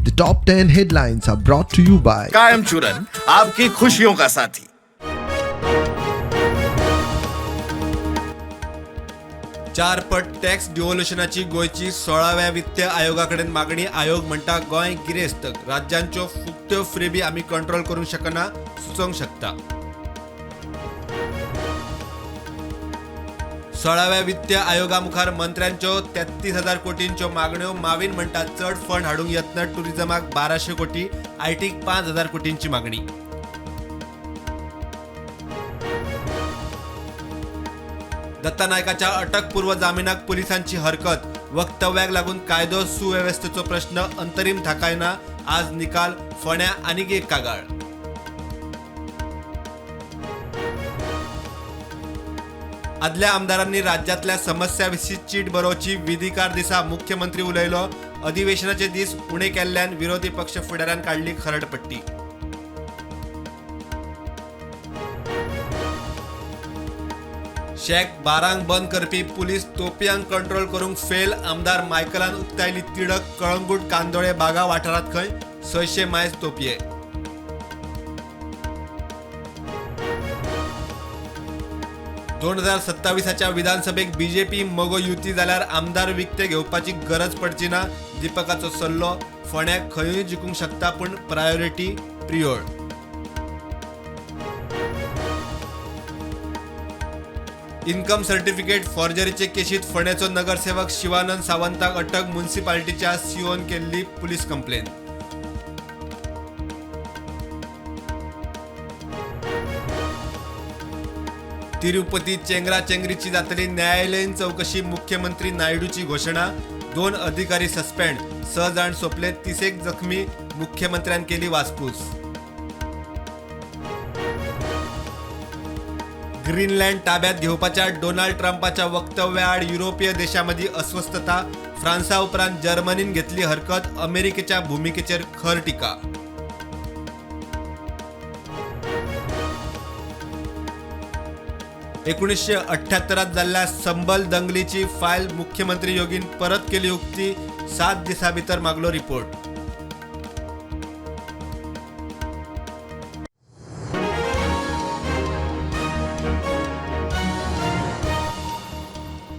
The top 10 headlines are brought to you by कायम चूरन आपकी खुशियों का साथी। 4 पट टॅक्स डिव्होल्युशनाची गोंयची 16व्या वित्त आयोगा कडेन मागणी। आयोग म्हणटा गोंय गिरेस्त, राज्यांच्यो फुकट्यो फ्रेबी आमी कंट्रोल करूंक शकना, सुचोवंक शकता। 16व्या वित्त आयोगा मुखार मंत्र्यांच्यो 33,000 कोटींच्यो मागण्यो। माविन म्हणटा चड फंड हाडूंक यत्न, टुरिझमाक 1200 कोटी, आयटीक 5,000 कोटींची मागणी। दत्ता नायकाच्या अटकपूर्व जामिनाक पोलिसांची हरकत, वक्तव्याक लागून कायदो सुवेवस्थेचो प्रश्न अंतरीम थाकायना। आज निकाल, फोंड्या आनीक एक कागाळ। आदल्या आमदारांनी राज्यांतल्या समस्या विशीं चीट बरोवची, विधिकार दिसा मुख्यमंत्री उलयलो। अधिवेशनाचे दीस उणे केल्ल्यान विरोधी पक्ष फुडाऱ्यान काडली खरडपट्टी। शॅक बारांक बंद करपी पुलीस तोपयांक कंट्रोल करूंक फेल, आमदार मायकलान उक्तायली तिडक। कळंगूट कांदोळे बागा वाठारांत खंय 600 मायज तोपये। 2027 विधानसभेक बीजेपी मगो युती जाल्यार आमदार विकते घेवपाची गरज पडची ना, दीपकाचो सल्लो। फोंड्याक खंयूय जिखूंक शकता पूण प्रायोरिटी प्रियोळ। इन्कम सर्टिफिकेट फॉर्जरीचे केशीत फोंड्याचो नगरसेवक शिवानंद सावंताक अटक, म्युनिसिपालिटीच्या सीओन केल्ली पुलीस कंप्लेन। तिरुपती चेंगराचेंगरीची जातली न्यायालयीन चौकशी, मुख्यमंत्री नायडूची घोशणा। 2 अधिकारी सस्पेंड, 6 जाण सोंपले, 30 जखमी, मुख्यमंत्र्यान केली वासपूस। ग्रीनलँड ताब्यात घेवपाच्या डोनाल्ड ट्रंपाच्या वक्तव्याआड युरोपीय देशांमदीं अस्वस्थता, फ्रांसा उपरांत जर्मनीन घेतली हरकत, अमेरिकेच्या भुमिकेचेर खर टिका। 1978 जाल्ल्या संबल दंगलीची फायल मुख्यमंत्री योगीन परत केली उक्ती, 7 दिसां भितर मागलो रिपोर्ट।